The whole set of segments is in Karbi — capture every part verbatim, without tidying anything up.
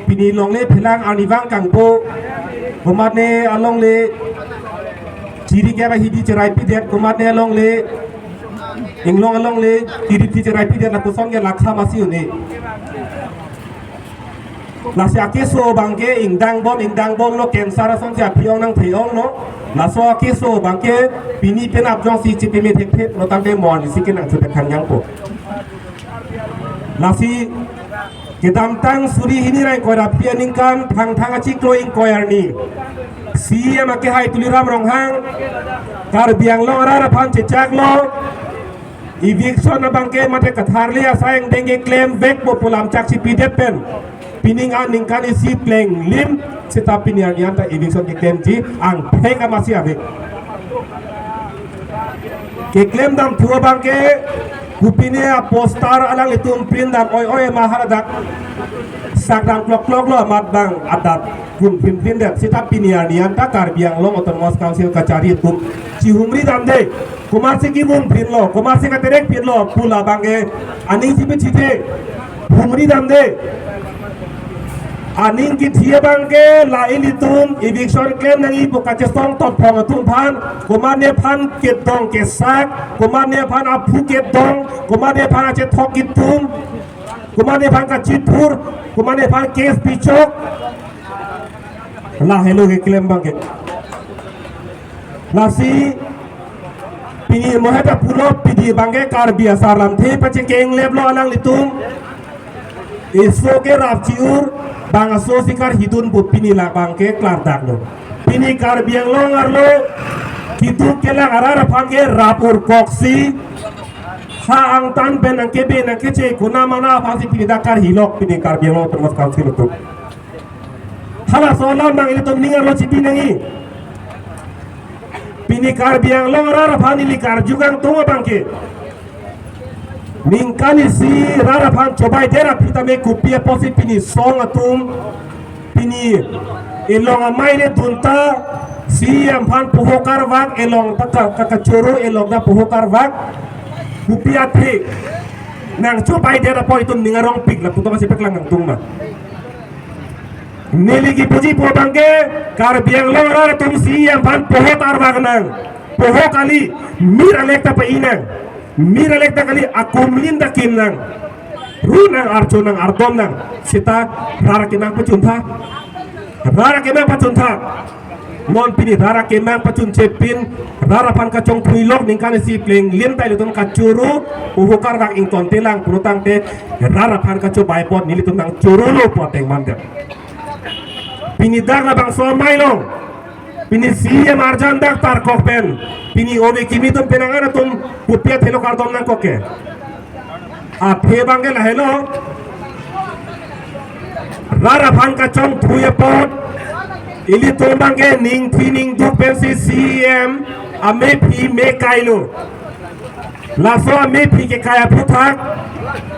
Pini longle phelang arnivang kangpo, komatne alongle chiri keba hidi cherai pidet, komatne alongle inglong alongle chiri ti cherai pidet, lapuson ke lakha masi un-e. Lasi akeso abangke ingdang bom, ingdang bomlo, cancer asonsi aphi-ong nangthe-onglo. Laso akeso abangke pini penap jongsi chipime thekthe lo tangte mo arnisi ke nangchepekhan jangpo. Lasi kedamtang suri hini ra ingkoi ra phli aningkan, Thangthang achiklo ingkoi arni, C E M akehai Tuliram Ronghang Karbi Anglong arat aphan chechaklo, eviction abangke mate katharli asai angdeng keklemvekpo pu lamchak chipidet pen pining aningkan isi plenglim seta pini arni anta eviction keklemji angthek amasi ave. Keklem damthu abangke kopine aposter alanglitum print dam oi-oi ma haladak sakdam klokkloklo, amat bang adat kum phim phim det seta pini arni anta Karbi Anglong Autonomous Council kachari atum chihumri damde. Komatsi kevung phimlo, komatsi katerek phimlo pu labangke aning chipi chite humri damde. Aning kithi abangke la ilitum eviction klem nangji pu kachesong totphong atum aphan, komatne aphan kedong kesak, komatne aphan aphu kedong, komatne aphan achethok kitum, komatne aphan kachithur, komatne aphan case pichok. Lahelo keklem abangke. Lasi pini mohet apulo pidi abangke Karbi asar lamthe pachekeng leplo alanglitum. Eso ke rap chi-ur, bang aso si karhidun pu pini labangke klardaklo. Pini Karbi Anglong arlo kiduk kelang arat aphan ke rap urkoksi, ha angtan pen nangkebe nangkeche kuna mana aphansi pini dak karhilok pini Karbi Anglong Autonomous Council atum. Halaso alam abang ilitum ning arlo chipi nangji. Pini Karbi Anglong arat aphan ili karju kangtung abangke, ningkan isi rat aphan chobaidet aphi tame kopi apotsi pini song atum, pini elong amei le dunta, C E M aphan poho karvak, elong ta ka, ka, kachoro elong ta poho karvak, kopi athe nangchobaidet apot itum ning arongpik lapu tong si paklang kangtung ma. Neli kipuji pu abangke, Karbi Anglong arat atum C E M aphan poho tarvak nang. Poho kali, mir alek ta pa-i nang. Mir alek ta kali, akumlin ta kim nang. Ru nang, archo nang, ardom nang. Seta rat akemang pachuntha. Rat akemang pachuntha. Non pini rat akemang pachunche pin, rat aphan kachongthui lok ningkan isi plenglim ta ilitum kachoro, poho karvak ingtonte lang pulotangte, rat aphan kachobai apot nelitum nangchorolo pu ateng mandet. Pini dak labangso amei along, pini C E M arjan dak tarkok pen, pini ove kimi atum penang an atum kopi athe lo kardom nangkok ke. Athe abangke lahelo. Rat aphan kachongthui apot ilitum abangke ningthi ningduk pensi C E M amephi me kailo. Laso amephi kekai aphuthak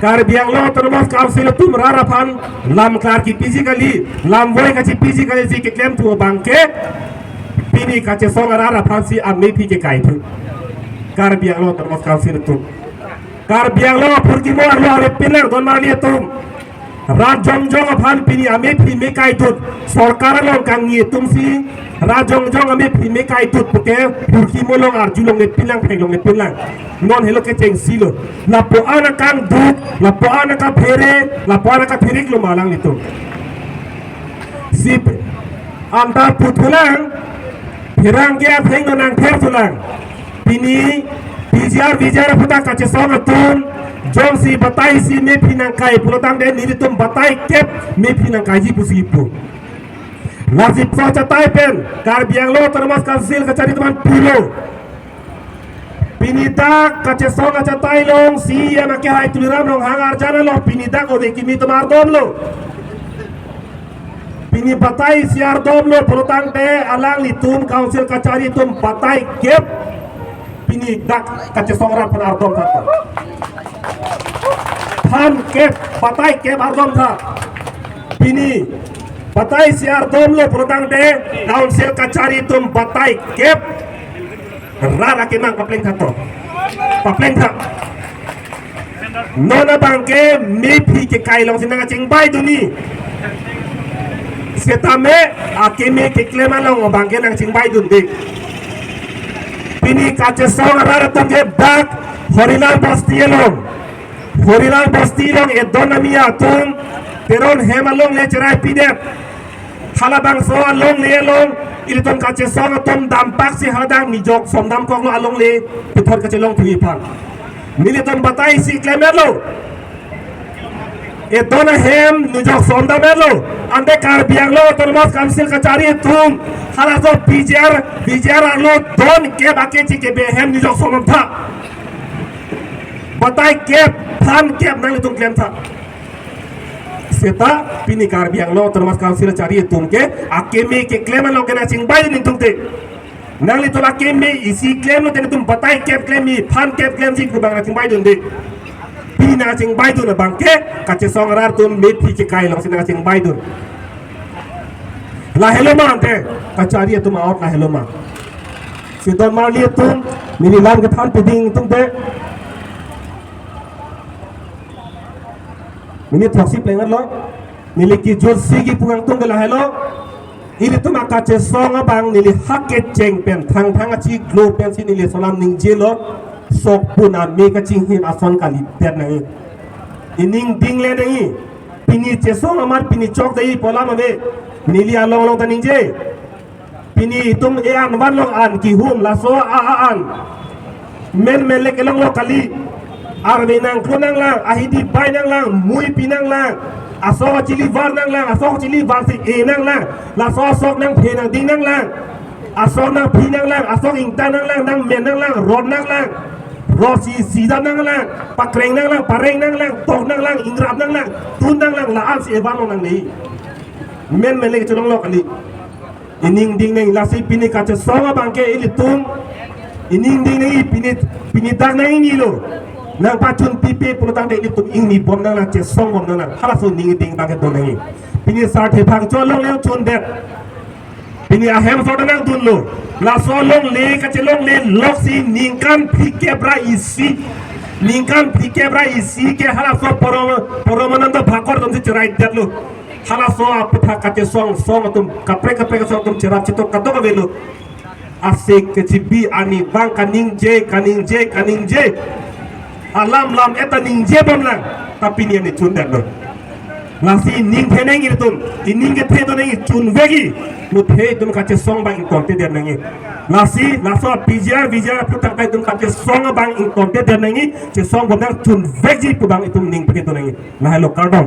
Karbi Anglong Autonomous Council atum rat aphan lam klar kipiji kali, lam voi kachipiji kali si keklemthu abangke, pini kachesong arat aphansi amephi kekaithu Karbi Anglong Autonomous Council atum. Karbi Anglong aphurkimo arlo aripin lang don marli atum. Rat jongjong aphan pini amephi me kaitut. Sorkar along kangni atumsi rat jongjong amephi me kaitut puke phurkimo along arjulongle pin lang, phenglongle pin lang. Non helo kechengsilo. Lapu-an akangduk, lapu-an akaphere, lapu-an akapherik lo ma alanglitum. Sip anta puthulang, pherangke atheng non nangtherthulang. Pini P G R, V G R aphuthak kachesong atum jongsi batai isi mephi nangkai pulotangte nelitum batai kep mephi nangkaiji pusi pu. Lasi pso achatai pen Karbi Anglong Autonomous Council kachari atum aphan pulo. Pini dak kachesong achatai along C E M akehai Tuliram Ronghang arjan along pini dak ove kimi atum ardomlo. Pini batai isi ardomlo pulotangte alanglitum council kachari atum batai kep pini dak kachesong rat aphan ardomtha. Phan kep, batai kep ardomtha. Pini batai isi ardomlo pulotangte council kachari atum batai kep rat akemang paplengtha to. Paplengtha. Non abangke mephi kekai alongsi nangchingbai dunji. Setame akeme keklem along abangke nangchingbai dunde. Pini kachesong arat atum ke bak Horilal Basti along. Horilal Basti along edon ami atum Teron hem alongle cheraipidet. Halabangso alongle along ilitum kachesong atum dampaksi hadak nijok som damkoklo alongle puthot kachelong thuji aphan. Nelitum batai si klemlo. Edon ahem nijok som damlo. Ante Karbi Anglong Autonomous Council kachari atum halaso P G R, P G R arlo don kep akechi kebe hem nijok som damtha. Batai kep, phan kep nanglitum klemtha. Seta pini Karbi Anglong Autonomous Council chari atum ke akeme keklem along ke nangchingbai dun atum te. Nanglitum akeme isi klemlo te nangtum batai kep klemji, phan kep klemji pu abang nangchingbai dunde. Pini nangchingbai dun abangke kachesong arat atum mephi kekai alongsi nangchingbai dun. Lahelo ma ante kachari atum aot lahelo ma. Sidon marli atum neli lam kethan piding atum te. Neli throksi pleng lo. Neli kejut si kipu angtung ke lahelo. Ilitum akachesong abang neli hak kecheng pen thangthang achiklo pensi neli laso alam ningjelo. Sok puna me kachinghin ason kalidet nangji. Ining dingle nangji. Pini chesong amat pini chokdeji pu alam ave. Neli along along ta ningje. Pini itum e-an vanlo an kihum laso a a an. Men men le kelonglo kali. Arve nangklo nanglang, ahidi bai nanglang, muipi nanglang. Asok chili var nanglang, asok chili varsi e nanglang. Laso asok nangphe nangding nanglang. Asok nangphi nanglang, asok ingta nanglang, nangmen nanglang, rot nanglang. Rotsi sidam nanglang, pakreng nanglang, pareng nanglang, tok nanglang, ingrap nanglang, tun nanglang, la-ansi e vanlo nangne. Men men le kechelonglo kali. Ining ding nangji lasi pini kachesong abangke ilitum. Ining ding nangji pini, pini dak nangji lo. Nangpachun pipe pulo tangte ilitum ingni bom nanglang, chesong bom nanglang. Halaso ining ding abangke do nangji. Pini sarthe phang cholong nangchundet. Pini ahem so nangdunlo. Laso longle kachelongle loksi ningkan phlikep ra isi. Ningkan phlikep ra isi ke halaso Param-, Paramananda Bhakor atumsi cheraidetlo. Halaso aphuthak kachesong song atum kaprek kaprek song atum cherap chitok kadok avelo. Asek kechibi arnivang kaningje, kaningje, kaningje. Alam lam eta ningje bomlang. Tapi ni ani chundetlo. Lasi ining theneng ilitum, ining kethe do nangji chunvekji. Muthe itum kachesong abang ingtonte det nangji. Lasi, laso P G R, V G R aphuthak ta itum kachesong abang ingtonte det nangji, chesong bomlang chunvekji pu abang itum ning pake do nangji. Lahelo kardom.